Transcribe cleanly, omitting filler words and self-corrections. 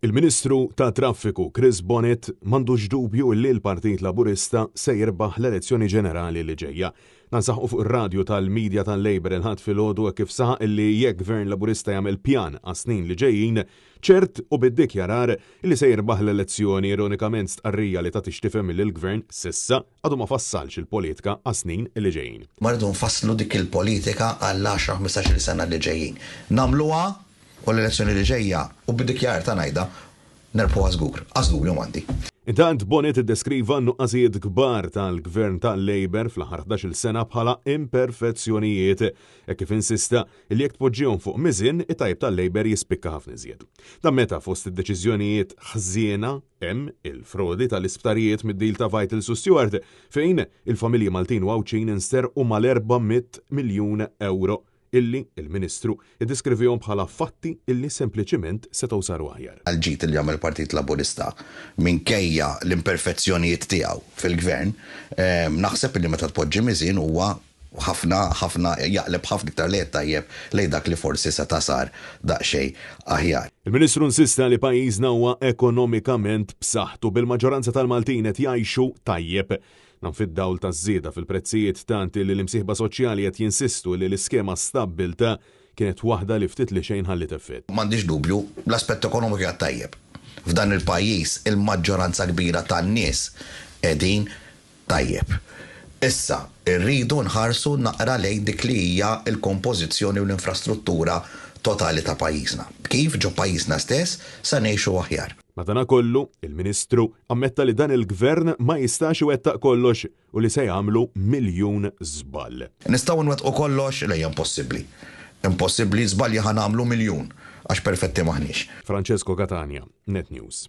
Il-Ministru tat-Traffiku Chris Bonett m'għandux dubju li l-Partit Laburista se jirbaħ l-elezzjoni ġenerali li ġejja. Dan saħqu fuq ir-radju tal-media tal-Labour il-Ħadd filgħodu hekk kif saħaq li jekk Gvern Laburista jagħmel pjan għas-snin li ġejjin, ċert u bid-dikjarar li se jirbaħ l-elezzjoni, ironikament stqarrija li tagħti x'tifhem li l-Gvern s'issa għadu ma fassalx il-politka għas-snin li ġejjin. Ma rridu nfasslu dik il-politika għall-għaxra, ħmistax-il sena li ġejjin. Nagħmluha U l-elezzjoni li ġejja, u bid-dikjar ta' ngħidha, nerbħuha żgur. Qas dubju m'għandi. Intant, Bonett iddeskriva n-nuqqasijiet kbar tal-Gvern tal-Labour fl-aħħar 11-il sena bħala imperfezzjonijiet, hekk kif insista li jekk tpoġġihom fuq miżien, it-tajjeb tal-Labour jispikka ħafna iżjed. Dan meta fost id-deċiżjonijiet ħżiena hemm il-frodi tal-isptarijiet mid-deal ta' Vitals u Steward, fejn il-familji Maltin u Għawdxin insterqu mal-400 miljun ewro illi il-Ministru iddeskrivihom bħala fatti illi sempliċiment setgħu saru aħjar. Għall-ġid li għamel il-Partit Laburista minkejja l-imperfezzjonijiet tiegħu fil-Gvern, naħseb illi meta tpoġġi miżien huwa ħafna, ħafna, jaqleb ħafna iktar lejn it-tajjeb lejn dak li forsi seta' sar daqsxejn aħjar. Il-Ministru insista li pajjiżna huwa ekonomikament b'saħħtu bil-maġġoranza tal-Maltin qed jgħixu tajjeb. Dan fid-dawl taż-żieda fil-prezzijiet tant li l-imsieħba soċjali qed jinsistu li l-iskema stabbiltà kienet waħda li ftit li xejn ħalliet effett. M'għandix dubju, l-aspett ekonomiku qiegħed tajjeb. F'dan il-pajjiż il-maġġoranza kbira tan-nies qegħdin tajjeb. Issa, irridu nħarsu naqra lejn dik li hija l-kompożizzjoni u l-infrastruttura totali ta' pajjiżna. Kif ġo pajjiżna stess se ngħixu aħjar. Madanakollu, il-Ministru ammetta li dan il-Gvern ma jistax iwettaq kollox u li se jagħmlu miljun żball. Nistgħu nwettqu kollox? Le, hija impossibbli. Impossibbli, żbalji ħa nagħmlu miljun, għax perfetti m'aħniex. Francesco Catania, Net News.